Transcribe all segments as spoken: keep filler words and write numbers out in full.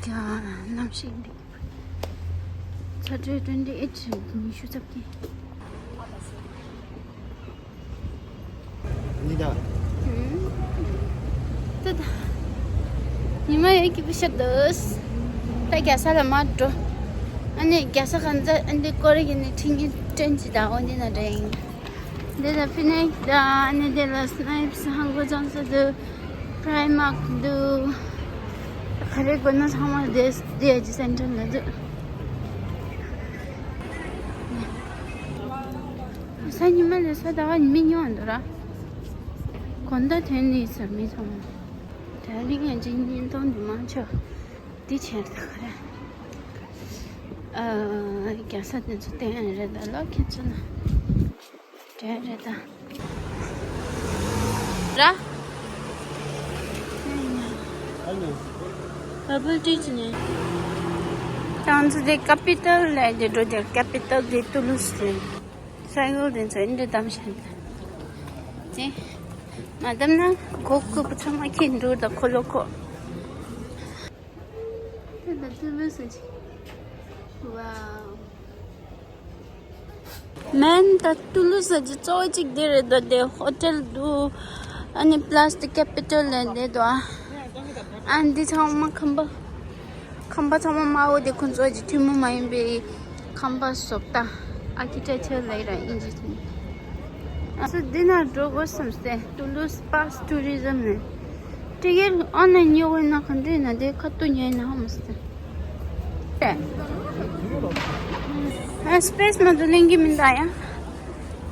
ཡ། གནམ་གཤིས་འདི། Saturday twenty eight ཉི་ཤུ་རྩ་བརྒྱད། འདི་ད། ཧུམ། ད་ད། ཉི་མ་ཡོད་ཀྱི་བུ་ཤ་དོས། ད་རྒྱ་ས་ལ་མར་འགྲོ། ཨ་ནི་རྒྱ་ས་གང་ཚ་ཨ་འདི་ཀོ་རི་གི་ནི་ཁྲིད་ཉིན་ཏྲེན་ཅི་ད་འོ་འདི་ན་འདྲ་ཡིན། འདི་ལ་ཕི་ནེག་ད་ཨ་ནི་འདི་ལ་སི་ནེབ་སི་ཧང་གོ་ཅང་ས་འདུག་པྲའི་མག་འདུག་ག་རེ་དགོས་ན་ཚང་མ་འདི་འདི་ཨེ་ཇི་སེན་ཊར་ལ་འདུག་གཟའ་ཉི་མ་ལས་ས་ཟླ་བ་ཉི་མ་ཉོ་འདུག་ར། དགོང་དག་ཐོན་ནི་ཟེར་མི་ཚང་མ། དེ་རིང་ཨེ་ཇི་བརྙན་ཐུང་འདི་མང་ཆེ་འདི་བྱས་ད་ག་རེ། ཨ། རྒྱ་ས་དེ་ཚོ་བསྟན་རེད་ད་ལོ་ཁྱེད་ཚོ་ན། དྲན་རེད་ད། ར། བྷབལ་ཊི་ཅི་ནས། ང་ཚོ་དེ་ཀེ་པི་ཊལ་ལ་དེ་འགྲོ་དེ་ཀེ་པི་ཊལ་དེ་ཏུ་ལུ་སི་རེད། སའི་ཀལ་དེ་ཚོ་འདི་བདམས་ཤག་ད། དེ། མ་བདམས་ན་གོ་སྐུ་པུ་ཚང་མ་ཁྱེར་འགྲོ་ད་ཁོ་ལོ་ཁོ། དེ་ད་ཏུ་ལུ་སི་ཅི། ཝའོ། མན་ད་ཏུ་ལུ་ས་ཅི་གཙོ་བོ་གཅིག་དེ་རེད་ད། དེ་ཧོ་ཊེལ་འདུག་ཨ་ནི་པ་ལ་སི་དེ་ཀེ་པི་ཊལ་ལ་དེ་འདུག་ཨ་འདི་ཚང་མ་ཁང་པ། ཁང་པ་ཚང་མ་དམར་པོ་དེ་ཁོང་ཚོ་གི་ཐུན་མོང་མ་ཡིན་པའི་ཁང་པ་བཟོ་ལྟ། ཨར་ཀི་ཊེག་ཅར་ལབ་ཡ་ར་ཨིན་ཇི་ཐུན། ཨ་སུ་འདི་ན་འགྲོ་དགོས་བསམ་སྟེ། ཏུ་ལུ་སི་པ་སི་ཊུ་རི་ཛམ་ནས། ཊི་ཀེ་ཊི་ཨོན་ལ་ཡིན་ཉོ་དགོས་ན་ག་འདྲ་ཡིན་ན་དེ་ཁ་ཏུ་ཉོས་ན་ཧ་མ་སི་ཏེ། ཨ་སི་པེ་སི་མ་གཏོགས་ལེན་གྱི་མིན་ད་ཡ།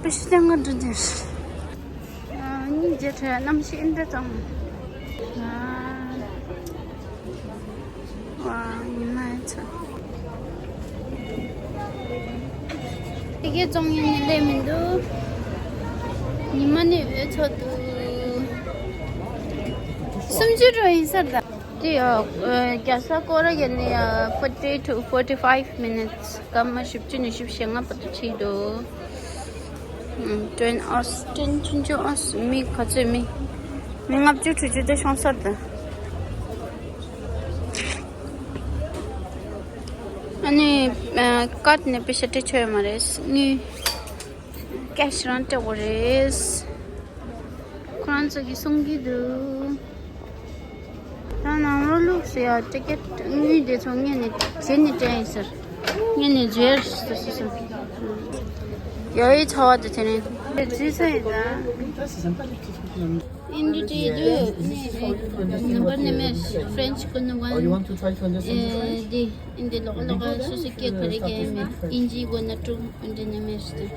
པེ་ཤི་ཏན་ག་འདྲ་འདྲ། ཨ་གཉིས་རྗེས་ཁྲ་གནམ་གཤིས་འདྲ་ཙམ། ཨ། ཝ། ཉི་མ་ཡི་ཚོ། དེ་གའི་བཙོང་ཡས་ནི་ལས་མི་འདུག་ཉི་མ་ནི་འོད་ཚོ་འདུག་སུམ་ཅུ་འགྲོ་ཡིན་ས་རེད་ད། དེ་ཡ། རྒྱ་ས་སྐོར་ར་ཡ་ནི་ཡ་forty to forty five minutes སྐར་མ་བཞི་བཅུ་ནས་བཞི་བཅུ་ཞེ་ལྔ་བར་དུ་ཕྱིན་འདུག་ཨུམ། ཏྲེན་ཨོ་སི། ཏྲེན་ཆུང་ཆུང་ཨོ་སི། མི་ག་ཚོད་མི། མི་ལྔ་བཅུ་དྲུག་ཅུ་དེ་ཤོང་ས་རེད་ད། ཨ་ནི་ཨ་ཀར་ཌི་ནས་པེ་ཤ་སྤྲད་ཆོག་ཡོད་མ་རེད། དངུལ་ཀེ་ཤི་རང་སྤྲད་དགོས་རེད། ཁོ་རང་ཚོ་གིས་གསུང་གི་འདུག་ད་ནང་ལོགས་ལུགས་སུ་ཡ་ཊི་ཀེ་ཊི་དངུལ་དེ་ཚོ་ངས་ནས་བྱེད་ནས་སྤྲད་ཡིན་ཟེར། ངས་ནས་བརྗེར་སོ་སོ་སོ། ཡ་ཡི་ཚ་བ་དེ་དེ་ནས་བརྗེ་ས་ཡིན་ད། India དུ་ནི་number ནི་མེད། French ཀུན་ནི་one ཨེ་དེ། India ལོག་ལོག་སོ་སོ་སྐད་ག་རེ་ག་ཡིན་མེད། ཨིན་ཇི་གོ་ན་ཀྲུང་ཨིན་ཇི་ནི་མེད་ཟེར།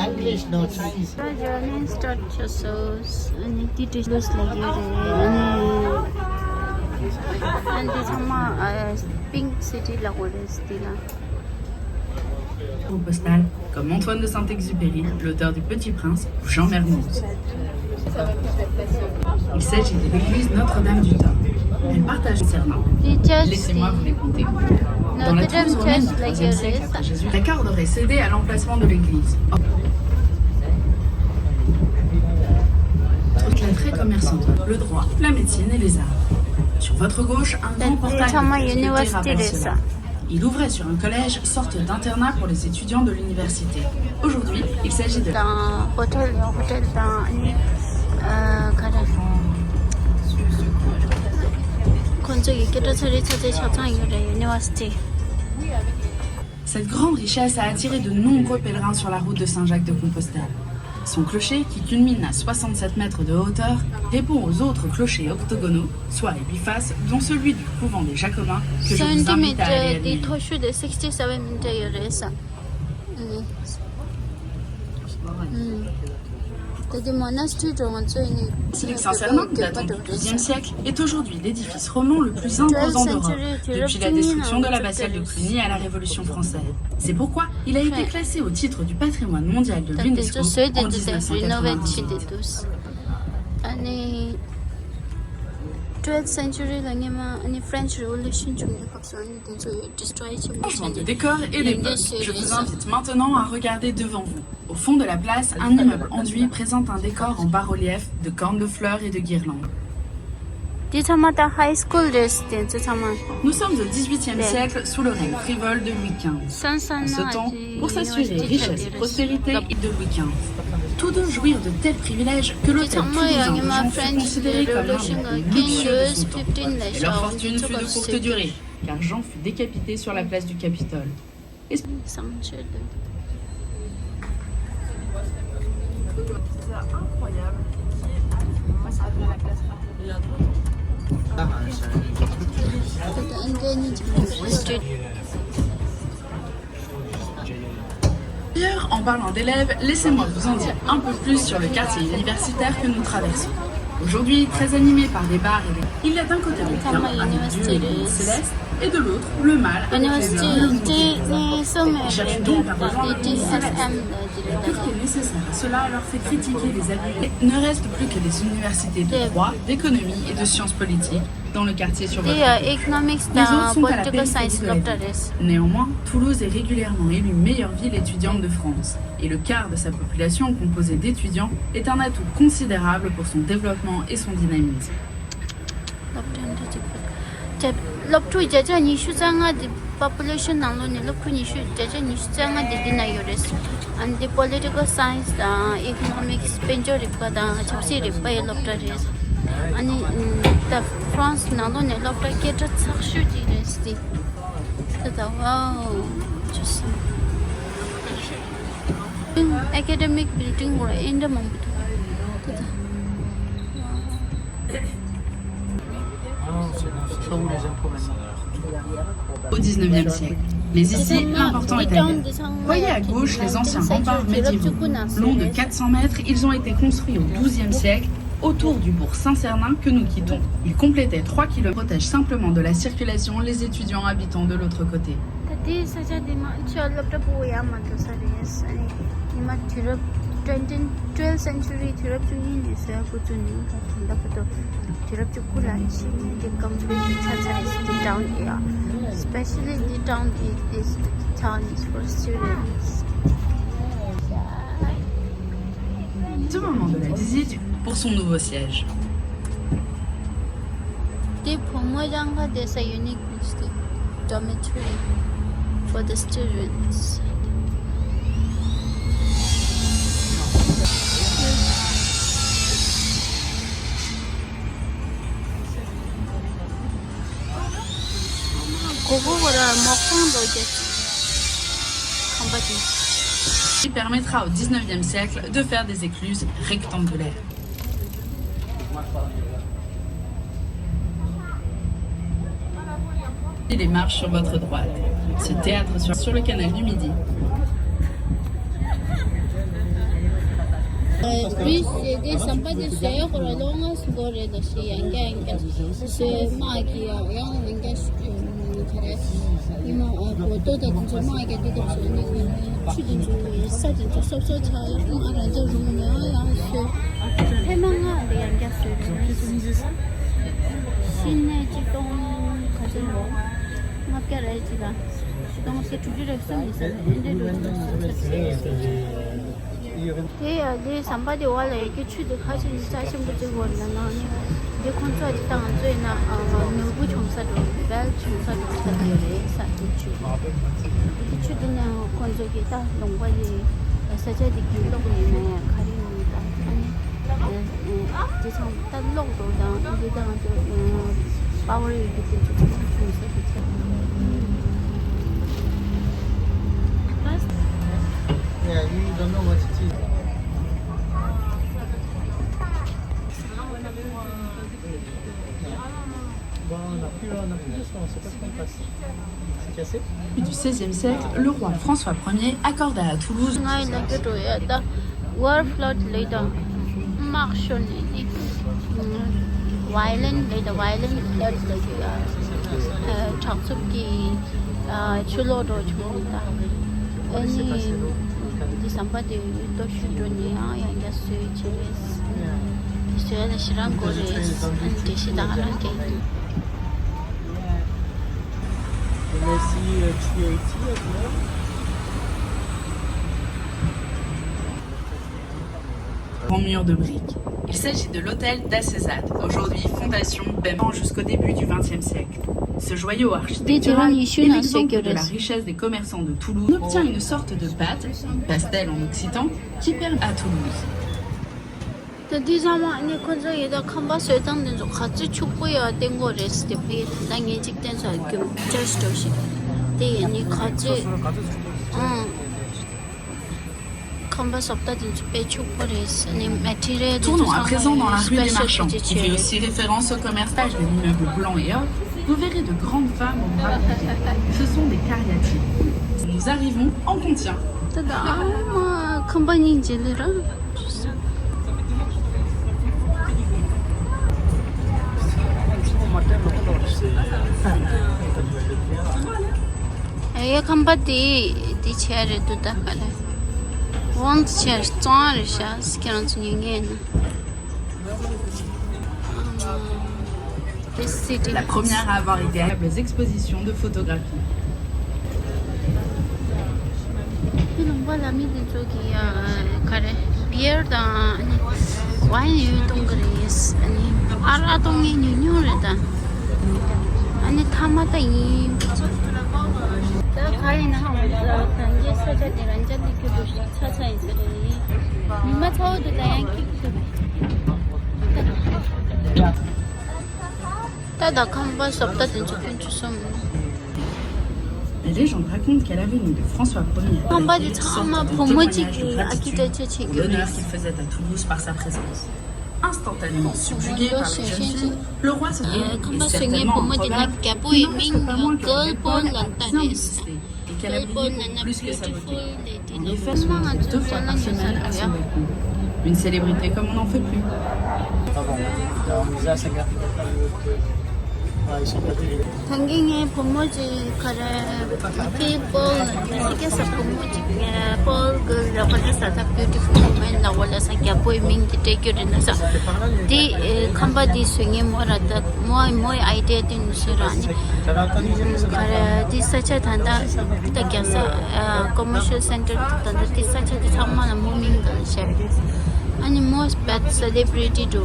English, no Chinese. ད་ཇར་ནི་སི་ཊར་ཊི་བྱས་སོང་། ཨ་ནི་ཏི་ཏི་ལུས་ལ་ཡོད་རེད། ཨ་ནི་ཨ་འདི་ཚང་མ་ཨ་Pink City ལབ་དགོས་རེད་འདི་ལ། Carte postale, comme Antoine de Saint-Exupéry, l'auteur du Petit Prince ou Jean Mermoz. Il s'agit de l'église Notre-Dame du Temple. Elle partage le serment. Laissez-moi vous les conter. Dans la douzième du troisième siècle après Jésus, la Carte aurait cédé à l'emplacement de l'église. Toute la très commerçante, le droit, la médecine et les arts. Sur votre gauche, un grand portail de pierre sculpté rappelle cela. Il ouvrait sur un collège, sorte d'internat pour les étudiants de l'université. Aujourd'hui, il s'agit de དང་ཧོ་ཊེལ་ཡང་ཧོ་ཊེལ་དང་ཨ་ནི་ཨ་ག་རེ། ཁོང་ཚོ་ཡི་སྐད་གྲགས་ཚ་རེ་ཚ་ཚེ་ཆ་ཚང་ཡོད་རེད། University. Cette grande richesse a attiré de nombreux pèlerins sur la route de Saint-Jacques de Compostelle. Son clocher, qui culmine à soixante-sept mètres de hauteur, répond aux autres clochers octogonaux, soit et bifaces, dont celui du couvent des Jacobins, que je vous invite à aller admirer. Sixty-seven meter ཡོད་རེད་ས། ད་དེ་monastery འགྲོ་ང་ཚོ་ཡིན། Basilique Saint-Sernin, qui date du douzième siècle, est aujourd'hui l'édifice roman le plus imposant d'Europe, depuis la destruction de l'abbatiale de Cluny à la Révolution française. C'est pourquoi il a été classé au titre du patrimoine mondial de l'UNESCO en dix-neuf cent quatre-vingt-dix-neuf. ཨ་ནི། twelfth century ལ་སྔོན་མ་ཨ་ནི་French Revolution བྱུང་བའི་སྐབས་སུ་ཨ་ནི་དེ་ཚོ་destroy བྱེད་མ་Changement de décor et d'époque. Je vous invite maintenant à regarder devant vous. Au fond de la place, un immeuble enduit présente un décor en bas-relief de cornes de fleurs et de guirlandes. དེ་ཚང་མ་ད་high school རེད། དེ་ཚོ་ཚང་མ། Nous sommes au dix-huitième siècle, sous le règne frivole de Louis quinze. En ce temps, pour s'assurer richesse et prospérité de Louis quinze, tous deux jouirent de tels privilèges que l'hôtel toulousain de Jean fut considéré comme l'un des plus luxueux de son temps. Mais leur fortune fut de courte durée, car Jean fut décapité sur la place du Capitole. Et D'ailleurs, en parlant d'élèves, laissez-moi vous en dire un peu plus sur le quartier universitaire que nous traversons. Aujourd'hui, très animé par des bars et des... Il y a d'un côté le bien, avec Dieu et les célestes, et de l'autre, le mal, avec les hommes. Cherchent donc à rejoindre le céleste. La pureté nécessaire à cela leur fait critiquer les abus. Ne reste plus que des universités de droit, d'économie et de sciences politiques dans le quartier sur votre côté. Les autres sont à la périphérie de la ville. Néanmoins, Toulouse est régulièrement élue meilleure ville étudiante de France, et le quart de sa population composée d'étudiants est un atout considérable pour son développement et son dynamisme. སློབ་གྲྭ་འདི་གཅིག་པ། སློབ་ཕྲུག་བརྒྱ་ཆ་ཉི་ཤུ་རྩ་ལྔ་དེ་population ནང་ལོགས་ནས་སློབ་ཕྲུག་ཉི་ཤུ་བརྒྱ་ཆ་ཉི་ཤུ་རྩ་ལྔ་དེ་འདི་ན་ཡོད་རེད། ཨ་ནི་political science དང་economics དཔལ་འབྱོར་རིག་པ་དང་ཆབ་སྲིད་རིག་པའི་སློབ་གྲྭ་རེད། ཨ་ནི་ད་France ནང་ལོགས་ནས་སློབ་གྲྭ་སྐད་གྲགས་ཚ་ཤོས་ཅིག་རེད་ཟེར། ད་ད་wow just academic building འོ་ཨེ་འདྲ་མང་པོ་འདུག་ད་ད། Au dix-neuvième siècle. Mais ici, l'important est ailleurs. Voyez à gauche les anciens remparts médiévaux. Longs de quatre cents mètres, ils ont été construits au douzième siècle autour du bourg Saint-Cernin que nous quittons. Ils complétaient trois kilomètres, protègent simplement de la circulation les étudiants habitant de l'autre côté. ད་དེའི་ས་ཆ་དེ་མ་ཆེ་བ་སློབ་གྲྭ་སྤོ་ཡག་མ་འགྲོ་ས་རེད། ཨ་ནི་ཉི་མ་དུས་རབས་twenty, twelfth century དུས་རབས་བཅུ་གཉིས་ནས་བཟོ་ཡག་འགོ་བཙུགས་ནས་ད་ད་ལྟ་བར་དུ་དུས་རབས་བཅུ་དགུ་ལ་ཕྱིན་ནས་དེ་complete ཚར་ཚར་རེད། དེ་town དེ་ཡ། Especially the town is, is town is for students. Tout moment de la visite pour son nouveau siège. དེ་བུ་མོ་རང་ག་བསྡད་ས་unique Dormitory for the students. Qui permettra au dix-neuvième siècle de faire des écluses rectangulaires. Et les marches sur votre droite. Ce théâtre sur, sur le canal du Midi. Please, this somebody say, ཕལ་ཆེར་ཡང་བསྐྱར་བཟོས་རེད། ཕྱི་ནས་ཆིག་སྟོང་ལྔ་བརྒྱ་རེད་ཅིག་ལ། ཆིག་སྟོང་དེ་དྲུག་ཅུ་རེ་གསུམ་ཡིན་ས་རེད། ཨེ་འདྲའི་འགྲོ་ཆོག་ས་རེད། དེ་ཡང་དེ་ཟམ་པ་དེ་བ་ལ་ཡ་གི་ཆུ་དེ་ཁ་ཆེ་ནི་རྩ་ཆེན་པོ་ཅིག་བོར་ལ་ནང་ནི་དེ་ཁོང་ཚོ་དེ་དང་ང་ཚོ་ཡིན་ན་ནོར་བུ་བྱུང་ས་འགྲོ་བལ་བྱུང་ས་འགྲོ་ས་དེ་རེད་ས་དེ་ཆུ་དེ་ཆུ་དེ་ནི་ཁོང་ཚོ་གི་ད་ལུང་པ་ཡི་ས་ཆ་དེ་གི་གློག་ཡིན་ན་ག་རེ་ཡིན་ད་ཨ་ནི། དེ་ཚང་ད་གློག་རོ་དང་འདི་དང་དེ་པ་ཝར་ཡོད་རྒྱུ་དེ་ཚོ་ཚང་མ་ཁྱོན་ཟེར་གྱི་ཚད། Yeah, you don't know what it is. Bon, on a plus, on a plus de son, c'est pas ce qu'on passe. Du seizième siècle, le roi François premier accorda à Toulouse. ང་ཡི་ལ་རྒྱུ་འགྲོ་ཡ་ད་war flood ལས་དང་དམག་ཤོར་ནས་ནི་violent ལས་དང་violent flood ལས་ཀྱི་ཡ་དྲག་རྩུབ་ཀྱི་ཆུ་ལོག་འགྲོ་བྱུང་ད་ཨ་ནི་འདི་ཟམ་པ་དེ་སྟོབས་ཤུགས་འགྲོ་ནས་ཡང་ཡང་བསྐྱར་བཟོས་བྱས། ཇོ་ལ་ཞེ་དྲག་དགོས་རེད། ཨ་ནི་འགྲེལ་བཤད་ད་ག་རང་སྐད་ཡིན། Grand mur de briques. Il s'agit de l'hôtel d'Acézade, aujourd'hui fondation Bem jusqu'au début du vingtième siècle. Ce joyau architectural est l'exemple de la richesse des commerçants de Toulouse. On obtient une sorte de pâte, une pastèle en occitan, qui permet à Toulouse. ད་དུས་ཚང་མ་ནི་ཁོ་ཚོ་ཡོད་ད་ཁང་པ་བཟོས་སྟངས་དེ་ཚོ་ག་ཚོད་ཕྱུག་པོ་ཡོད་བསྟན་དགོས་རེད་ཟེར་ཏེ་ཕ་གི་ད་ངས་འཇིག་རྟེན་ཚོ་རྒྱུ་ཅར་ཞིག་འགྲོ་ཞིག་དེ་ཡིན་ནི་ག་ཚོད་ཨང་། ཁང་པ་བཟོ་ལྟ་དེ་ཚོ་དཔེ་ཕྱུག་པོ་རེད། ཨ་ནི་མེ་ཊི་རི་ཡལ་དེ་ཚོ་Tournons à ཚང་མ་présent dans la rue des Marchands. Science On fait aussi référence au commerce de l'immeuble blanc et or. Vous verrez de grandes femmes aux bras croisés. Ce sont des cariatides. Nous arrivons en contient. ད་ད་ཨ་མ་ཁང་པ་གཉིས་མཇལ་ལེ་ར། ཨེ་ཡ་ཁང་པ་དེ་དེ་ཆེ་རེད་འདུག་ད་ག་ལེ། དབང་དུ་ཆེ་རེད་གཙང་རེད་ཤག་ཁྱེད་རང་ཚོ་ཉན་མཁན་ཡིན་ན། This city. La première à avoir été à les expositions de photographie. དེ་ལུང་པ་ལ་མི་དེ་ཚོ་གི་ཡ་ག་རེ་བི་ཡར་དང་ཨ་ནི་ཝའིན་ཡོད་གཏོང་གི་རེད། ཨ་ནི་ཨ་རག་གཏོང་མཁན་ཉུང་ཉུང་རེད་ད། ཨ་ནི་ཐ་མ་ད་ཡིན། ད་ག་ཡིན་ན་ཧ་མ་ད་ད་ངའི་ས་ཆ་དེ་རང་ཅག་ལ་ཁྱོད་འགྲོ་ཤག་ཚ་ཚ་ཡིན་ས་རེད། ཉི་མ་ཚ་བོ་དེ་ད་ཡང་སྐྱིད་སྐྱིད་འདུག་ད་ད་ཁང་པ་བཟོ་ལྟ་དེ་ཚོ་ཀུན་སྤྱོད་སོང་། Les légendes racontent qu'à la venue de François Ier, ཁང་པ་དེ་ཚང་མ་བུ་མོ་གཅིག་གིས་ཨར་ཀི་ཊེག་ཅར་བྱེད་རྒྱུ་རེད། L'honneur qu'il faisait à Toulouse par sa présence. Instantanément subjugué par les jeunes filles, le roi se dit, et certainement un proverbe, qu'il n'en reste pas moins que la belle Paul a bien existé et qu'elle a brillé pour plus que sa beauté. En effet, on le retrouve deux fois par semaine à son balcon. Une célébrité comme on n'en fait plus. ད་གིན་ངའི་བུ་མོ་གཅིག་ག་རེ་ཕི་པོལ་ལ་ཕི་ཀེ་ས་བུ་མོ་གཅིག་པོལ་གི་ལ་བ་ལ་ས་ད་beautiful woman ལ་བ་ལ་ས་རྒྱ་པོའི་མིང་གི་སྤྲད་རྒྱུ་རེད་ན་ས་དེ་ཁམས་པ་དེ་བཟོས་ངའི་མོ་ར་ད། མོ་མོའི་ཨའི་ཌི་ཡ་དེ་ནི་སུ་རང་ནི་ག་རེ་དེ་ས་ཆ་ད་ལྟ་ད་རྒྱ་ས་ཀོ་མར་ཤལ་སེན་ཊར་ད་ལྟ་དེ་ས་ཆ་དེ་ཚང་མ་ལ་མོ་མིང་ག་ལ་བཤད། ཨ་ནི་མོ་བད་སེ་ལེ་བྷི་རི་ཊི་འགྲོ་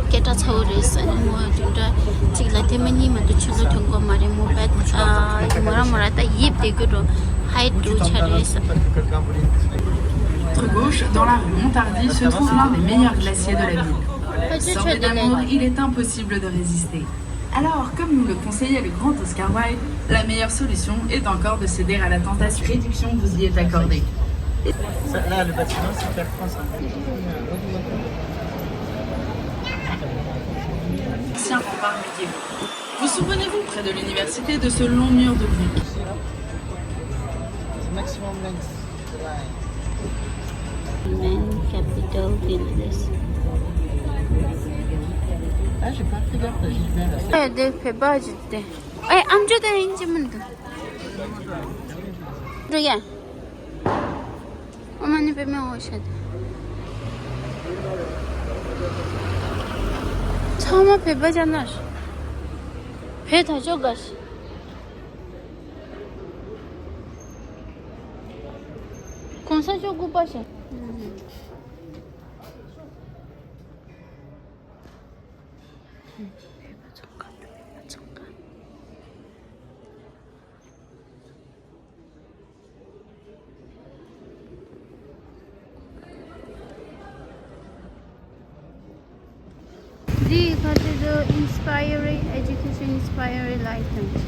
སྐད་གྲགས་ཚ་བོ་རེད། ཨ་ནི་མོ་དུ་འདྲ་གཅིག་ལ་ཐེངས་མ་གཉིས་མ་གཏོགས་ཕྱི་ལོགས་ཐོན་གོ་མ་རེད། མོ་བད་མོ་རང་མོ་རང་ད་ཡིབ་དེ་གུ་འགྲོ་ཧའི་འགྲོ་ཆ་རེད། Votre gauche, dans la rue Montargis, se trouve l'un des meilleurs glaciers de la ville. Sortez d'amour, il est impossible de résister. Alors, comme nous le conseillait le grand Oscar Wilde, la meilleure solution est encore de céder à la tentation. Réduction vous y est accordée. Ça, là, le bâtiment, c'est Air France, hein. Ancien rempart médiévaux. Vous souvenez-vous, près de l'université, de ce long mur de briques ? C'est maximum length. Main capital builders. Ah, j'ai pas pris l'heure, j'ai bien la ཨེ་དེ་བོད་པ་ཅིག་དེ། ཨེ་ཨམ་ཅོག་དེ་ཡིན་གཅིག་མིན་འདུག་འགྲོ་ཡ། ཨ་མ་ནི་བོད་མི་འོ་ཤད། ཚང་མ་བོད་པ་ཅག་ན་རེད། བོད་ད་ཅོག་དགའ་ཤི། གོང་ས་མཆོག་སྐུ་པར་བཞག་འདི་ག་ཚོད་དུ་inspiring education, inspiring life དང་།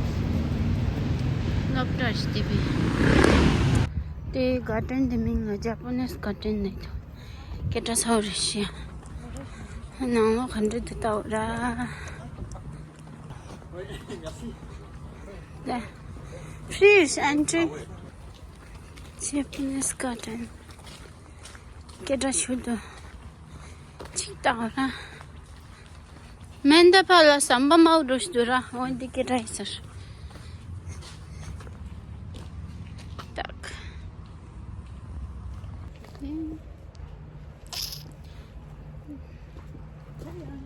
སློབ་གྲྭ་ཞིག་དེ་བས། དེ་garden དེ་མིང་ལ་Japanese garden ནས་ཀྱང་སྐད་གྲགས་ཚ་བོ་རེད་ཤག་ནང་ལོགས་ག་འདྲ་འདུག་ལྟ་འོ་ར། Free entry. Japanese garden. སྐད་གྲགས་ཆེ་འདུག་ཅིག་ལྟ་འོ་ར། མེན་ད་ཕ་ལ་ཟམ་པ་མའོ་འགྲོ་ཞིག་འདུག་ར། འོན་ཏེ་སྐད་གྲགས་ཡིན་ཟེར། ཏག། ཨེ།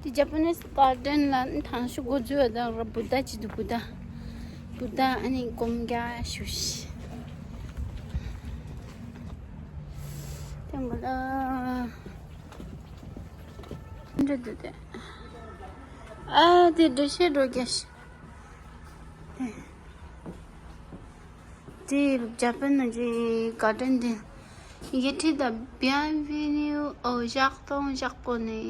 དེ་ཇ་པ་ནིས་གར་ཌེན་ལ་ཐང་ཤུ་འགོ་འཛུལ་བ་དང་ར་བུདྡྷ་ཅིག་འདུག་བུདྡྷ། བུདྡྷ་ཨ་ནི་སྒོམ་རྒྱག་ཞུ་ཤི། དེ་མོ་ལ། འདྲ་འདུག་དེ། ཨ་དེ་འདྲ་ཤེས་འགྲོ་རྒྱ་ཤི། དེ་ཇ་པན་ནང་གི་གར་ཌེན་དེ། ཡི་ཁྲི་དང་བི་ཨན་བི་ནིའུ་ཨོ་བཞག་སྟོང་བཞག་པོ་ནི།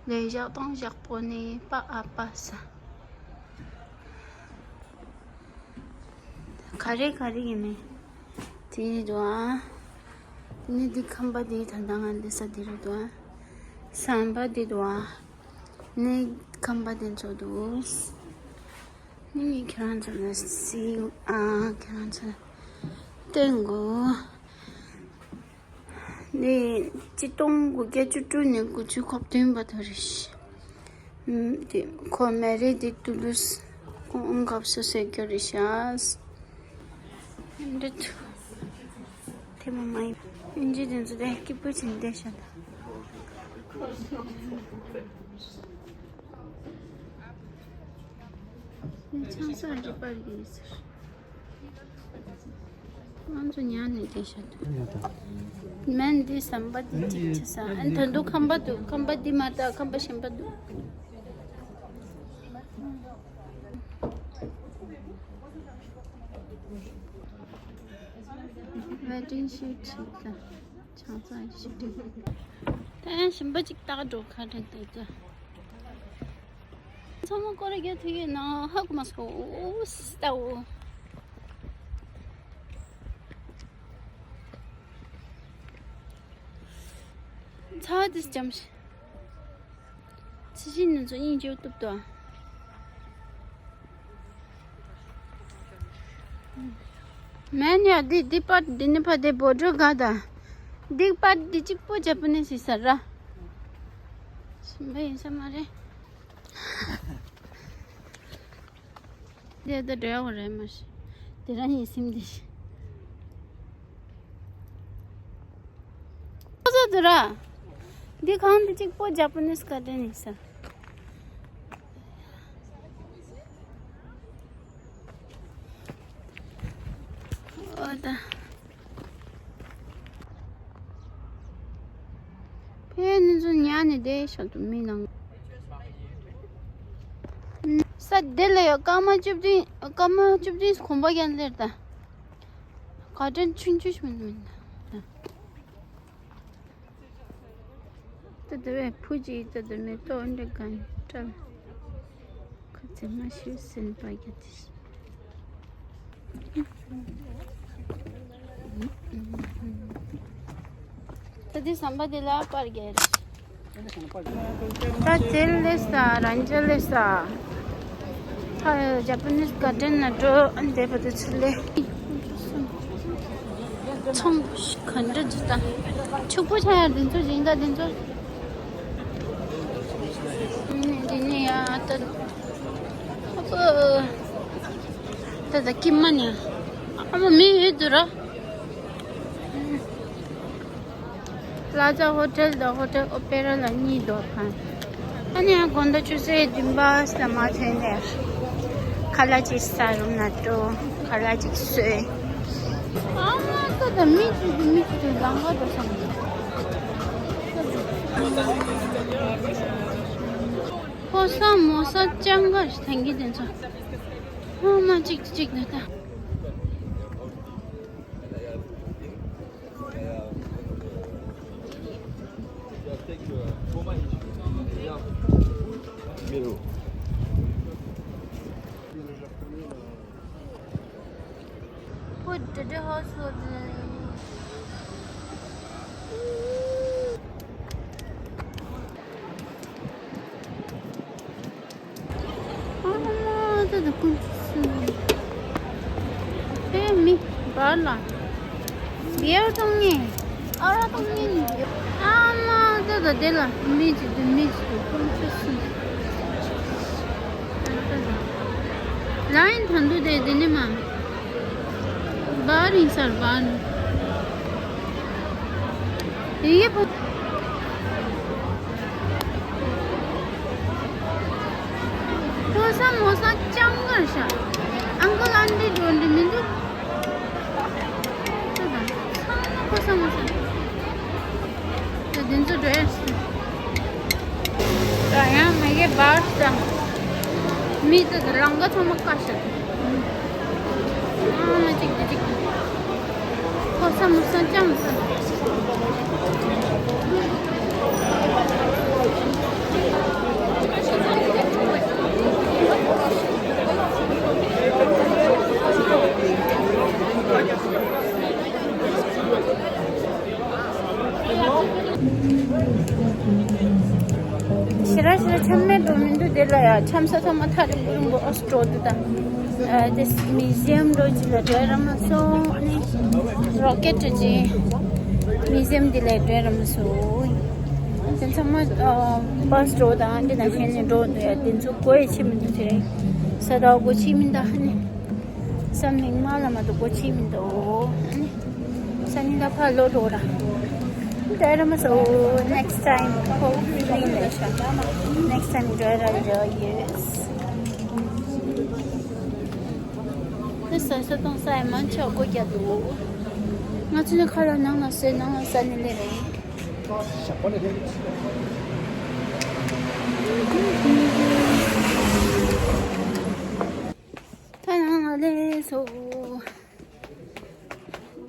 ལས་བཞག་སྟོང་བཞག་པོ་ནི་པ་ཨ་པ་ས། ག་རེ་ག་རེ་ཡིན་མིན། དེ་འདུག་ཨ། ནི་འདི་ཁམས་པ་འདི་ད་ལྟ་ང་འདི་ས་འདི་རུ་འདུག་ཨ། ཟམ་པ་འདི་འདུག་ཨ། ནི་ཁམས་པ་འདི་ཚོ་འདུག་ནི་ངས་ཁྱེད་རང་ཚོ་ལ་སྲིད་ཨ་ཁྱེད་རང་ཚོ་ལ་བསྟན་དགོས། ནི་ཆིག་སྟོང་དགུ་བརྒྱ་བཅུ་དྲུག་ནས་དགུ་བཅུ་གོ་བདུན་བར་དུ་རེད། ཨུམ། དེ་ཁོ་མེ་རི་དི་ཏུ་ལུས་ཁོང་སྐབས་སུ་ཟེར་རྒྱུ་རེད་ཤག་འདི་ཐུ་དེ་མ་མ་ཡིན། ཨིན་ཇི་དེ་ཚོ་དེ་སྐྱིད་པོ་བྱས་བསྡད་ཤག་ད། ཆང་ས་འདི་པར་ཡིན་ཟེར། ང་ཚོ་ཉལ་ནས་བསྡད་ཤག་འདུག་མན་འདི་ཟམ་པ་འདི་གཅིག་ཆ་ས། ཨ་ད་དུང་ཁམས་པ་འདུག་ཁམས་པ་འདི་མ་གཏོགས་ཁམས་པ་གཞན་པ་འདུག Wedding shoot བྱེད་ད། ཆང་ས་ཞིག་འདུག་ད་ཡང་ཞིམ་པོ་ཅིག་བཏགས་འགྲོ་ཁ་བྲལ་འདུག་ད། ཚང་མ་སྐོར་རྒྱག་ཐུག་ཡོད་ན་ཧ་གོ་མ་སོང་། ཨོ་སི་ཏའོ། ཚ་བ་དེ་འཇམ་ཞིང་། ཚི་ཤིན་ནི་ཚོ་སྙིང་རྗེ་སྟོབས་དོ། མན་ཡ་འདི་འདི་པར་འདི་ནི་ཕ་དེ་བོ་ཌར་ག་ད། འདི་པར་འདི་གཅིག་པོ་ཇ་པ་ནི་སི་ས་ར། ཞིམ་པ་ཡིན་ས་མ་རེད། དེ་ད་འདྲ་བ་རེད་མ་ཤི། དེ་རང་ཡིན་སེམས་དེ་ཤི། ཁོ་ཚོ་དུ་ར། འདི་གང་འདི་གཅིག་པོ་ཇ་པ་ནིས་ག་དྲན་ནི་ས། ཨོ་ད། ཕན་ནི་ཚོ་ཉལ་ནས་བསྡད་ཤག་ཏུ་མི་ནང་། ས་དེ་ལ་ཡ་སྐར་མ་བཅུ་བདུན་སྐར་མ་བཅུ་བདུན་གོམ་པ་རྒྱག་ལེར་ད། ག་དྲན་ཆུང་ཆུང་ཞིག་མི་འདུག་མི་འདུག་ད་དེ་བས་བུ་གཅིག་ད་དེ་མེ་ཏོག་འདྲ་ག་ནས་བཀྲམ། ཁ་ཚེ་མ་ཤི་སེམས་པ་རྒྱ་དེ། ད་དེ་ཟམ་པ་དེ་ལ་པར་རྒྱག་རེད། ད་དེ་ལས་ས་རང་ཅག་ལས་ས། ཧ་ཇ་པ་ནིས་ག་ཌེན་ན་འགྲོ་ཨ་འདས་པ་དེ་ཚུར་ལས། ཚོང་ག་འདྲ་ཅིག་ད། ཕྱུག་པོ་ཆགས་ཡ་འདི་ཚོ་ཞིང་ད་འདི་ཚོ། འདི་ནི་ཡ་ད། ཨ་ད་ད་ཀི་མ་ནི། ཨ་མ་མི་ཡོད་དུ་ར། Plaza Hotel དང་Hotel Opera ལ་གཉིས་འདུག་ཕན། ཨ་ནི་དགོང་དག་ཆུ་ཚོད་བདུན་པ་ལ་མ་ཐོན་ནས། ཁ་ལག་ཅིག་ཟ་རུམ་ན་འགྲོ། ཁ་ལག་ཅིག་ཟོས། ཨ་མ་ད་ད་མི་ཅིག་གི་མི་ཅིག་གི་ལང་ག་འགྲོ་སོང་། ཕོ་ས་མོ་ས་ཅང་ག་ཞིག་ཐང་གི་དེ་ཚོ། ཨ་མ་ཅིག་ཅིག་ན་ད། Put the household. ཨ་མ་ད་ད་ཀུན་སུ། ཨེ་མི་བར་ལ། བེར་གཏོང་ངེས། ཨ་ར་གཏོང་ངེས་ནི། ཨ་མ་ད་ད་དེ་ལ་མི་ཅིག་འདུག་མི་ཅིག་འདུག་ཀུན་སུ་སུ། ལ་ཡིན་ད་འདུག་དེ་དེ་ནི་མ། བར་ཡིན་སར་བར་ནི། ཡེ་པོ། ཁོ་ས་མོ་ས་ལྕང་ངར་ཤ། ཨང་ཀལ་ཨན་ཊི་འགྲོ་འདི་མི་འདུག་ཚང་མ་ཁོ་ས་མོ་ས། ད་འདི་ཚོ་འགྲོ་ཡ་ཤི། ད་ཡང་མ་གི་བཱས་དང་། མི་དེ་དང་རང་ག་ཚང་མ་ཀ་ཤ། ཨ་མ་གཅིག་དེ་གཅིག་ཁོ་ས་མོ་ས་ལྕང་ས། ཞེ་དྲག་ཞེ་དྲག་འཆམ་མེད་འགྲོ་མི་འདུག་དེ་ལ་ཡ་འཆམ་ས་ཚང་མ་ཐག་རིང་པོ་རིང་པོ་ཨོ་སི་འགྲོ་འདུག་ད། ཨ་དེ་མིའུ་ཛི་ཡམ་འགྲོ་ཅི་ལ་འགྲོ་ཡ་ར་མ་སོང་། ཨ་ནི་རོ་ཀེ་ཊི་ཅི་མིའུ་ཛི་ཡམ་དེ་ལ་འགྲོ་ཡ་ར་མ་སོང་། དེ་ཚང་མ་ཨ་བཱས་འགྲོ་དང་དེ་ན་ཁྱེད་ནས་འགྲོ་འདུག་ཡ། དེ་ཚོ་གོ་ཡ་ཆེ་མི་འདུག་དེ་རིང་ས་ད་གོ་ཆེ་མི་འདུག་ཨ་ནི། ས་མིག་དམར་ལ་མ་གཏོགས་སྒོ་ཕྱེ་མི་འདུག་ཨ་ནི་ས་ནི་ལ་ཕར་ལོག་འགྲོ་ར། འདྲ་ར་མ་སོང་། ནེགསི་ཊའིམ་ཧོབ་ཕུལ་ལི་ལེ་ཤ། ནེགསི་ཊའིམ་འདྲ་ར་འགྲོ་ཡོད། ནི་ས་ས་དང་ས་ཡ་མང་ཆེ་སྒོ་རྒྱག་འདུག་ང་ཚོ་ནི་ཁ་ལ་ནང་ལ་སོས་ནང་ལ་ས་ནི་ལེ་རེད། ད་ནང་ལ་ལས་སོ།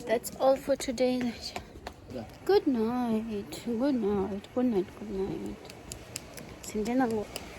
That's all for today. Good night. Good night. Good night. Good night. ཟིན་བྲིས་གནང་དགོས།